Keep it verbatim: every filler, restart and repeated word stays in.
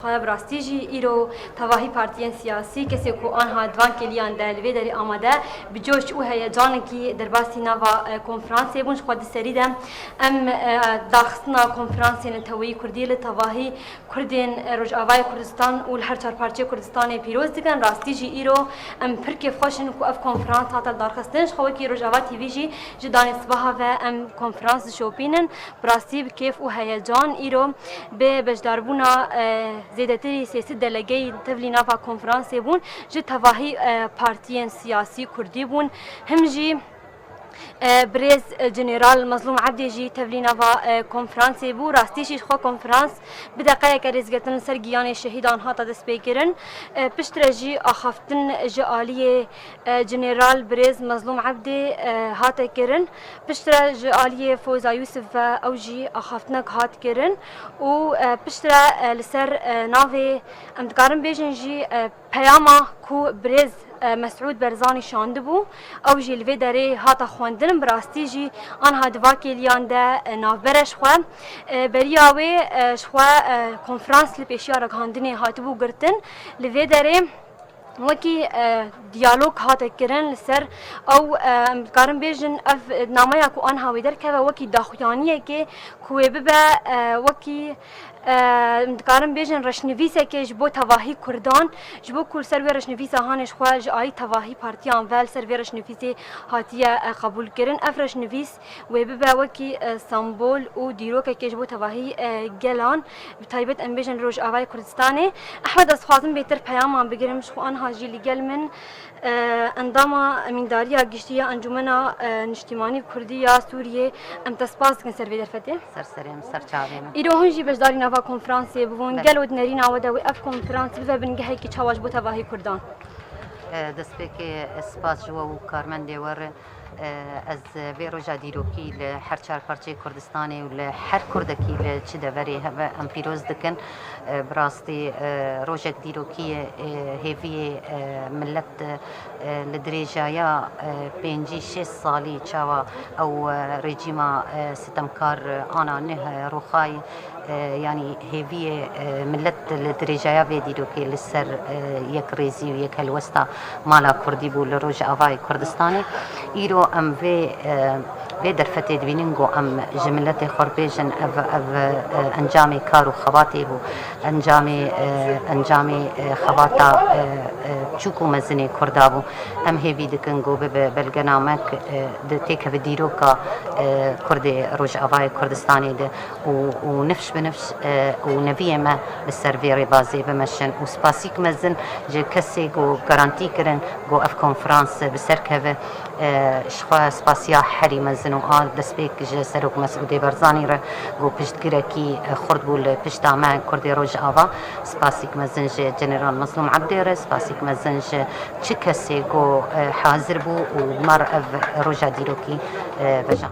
Xwe bi rastî jî îro tevahî partiyên siyasî, kesê ku anha di van kêliyan de li vê derê amade, bi coş û heyecanekî derbasî nava, e, konferansê bûn. Ji xwe di serî de em, e, daxistina konferansê neteweyî Kurdî li tevahî Kurdên, e, Rojavayê Kurdistan û li her çar parçeyê Kurdistanê pîroz dikin. Rastî jî îro em pir kêfxweş in ku ev konferans hate lidarxistin. Ji xwe wekî Rojava T V jî ji danê sibaha ve em konferans dişopînin. Bi rastî bi kêf û heyecan îro bi beşdarbûna, e, zêdetirî sê sed delegeyî tevlî nava konferansê bûn, ji tevahî, e, partiyên siyasî kurdî bûn. Him jî, e, birêz, e, General Mezlûm Ebdê jî tevlî nava, e, konferansê bû. Rastî jî xwe konferans bi deqeyeke rêzgirtin li ser giyanê şehîdan hate destpêkirin. E, piştre jî axaftin ji aliyê, e, General Birêz Mezlûm Ebdê, e, hate kirin. Piştre ji aliyê Foza Yusuf ve ew jî axaftinek hat kirin û, e, piştre, e, li ser, e, navê, em dikarin bêjin jî, e, peyama ku birêz, e, Mesûd Barzanî şandibû, ew jî li vê derê hate xwendin. Bi rastî jî anha di va kêliyan de, e, navber e ji xwe. E, beriya wê, e, ji xwe, e, konferans li pêşiya ragihandinê hatibû girtin. Li vê derê wekî, e, diyalog hate kirin li ser ew, e, em dikarin bêjin ev nameya ku anha wê derkeve wekî daxuyaniyekê ku wê bibe, e, wekî, e, em dikarin bêjin reşnivîsekê ji bo tevahî Kurdan, ji bo ku li ser wê reşnivîsa hanê ji xwe ji alî tevahî partiyan ve li ser vê reşnivîsê hatiye, e, qebûl kirin. Ev reşnivîs wê bibe wekî, e, sembol û dîrokekê ji bo tevahî, e, gelan, bi taybet em bêjin li Rojavayê Kurdistanê. Ehmed, ez dixwazim bêtir peyaman bigirim, ji xwe anha jî li gel min, e, endama Emîndariya Giştî ya Encûmena, e, Niştîmanî Kurdî ya Sûriyê, em te spas dikin ser vê derfetê. Ser serê min, ser çavê min. Îro hûn jî beşdarî nava konferansê bibûn. Belê. Gelo di nerîna we de wê ev konferans bibe bingehekî çawa ji bo tevahî Kurdan? E, destpêkê spas ji we û karmendê we re. Ez vê roja dîrokî li her çar parçeyê Kurdistanê û li her Kurdekî li çi deverê hebe em pîroz dikin. Bi rastî rojek dîrokî ye, hêviyê milet li dirêjaya pêncî şêst salî çawa ew rejîma sitemkar ana neh roxayî. E, yanî hêviyê, e, milet li dirêjaya vê dîrokê li ser, e, yekrêzî û yekhelwesta mala kurdî bû li Rojavayê Kurdistanê. Îro em vê, e, vê derfetê dibînin ku em ji miletê xwe re bêjin ev, ev, e, encamê kar û xebatê bû, encamê, e, encamê, e, xebata, e, e, çûk û mezinê Kurda bû. Em hêvî dikin ku bibe belgenamek, e, di têkeve dîroka, e, Kurdê Rojavayê Kurdistanê de. û, û nifş bi nifş, e, û neviyê me li ser vê rêbazê bimeşin û spasîk mezin ji kesê ku garantî kirin ku ev konferans bi ser keve, e, ji xwe spasiya herî mezin û a destpêk ji Serok Mesûdê Barzanî re ku piştgirekî, e, xurt bû li pişta me Kurdê Rojava, spasîk mezin ji General Mezlûm Ebdê re, spasîk mezin ji çi kesê ku, e, hazir bû û mar ev roja dîrokî, e, vejand.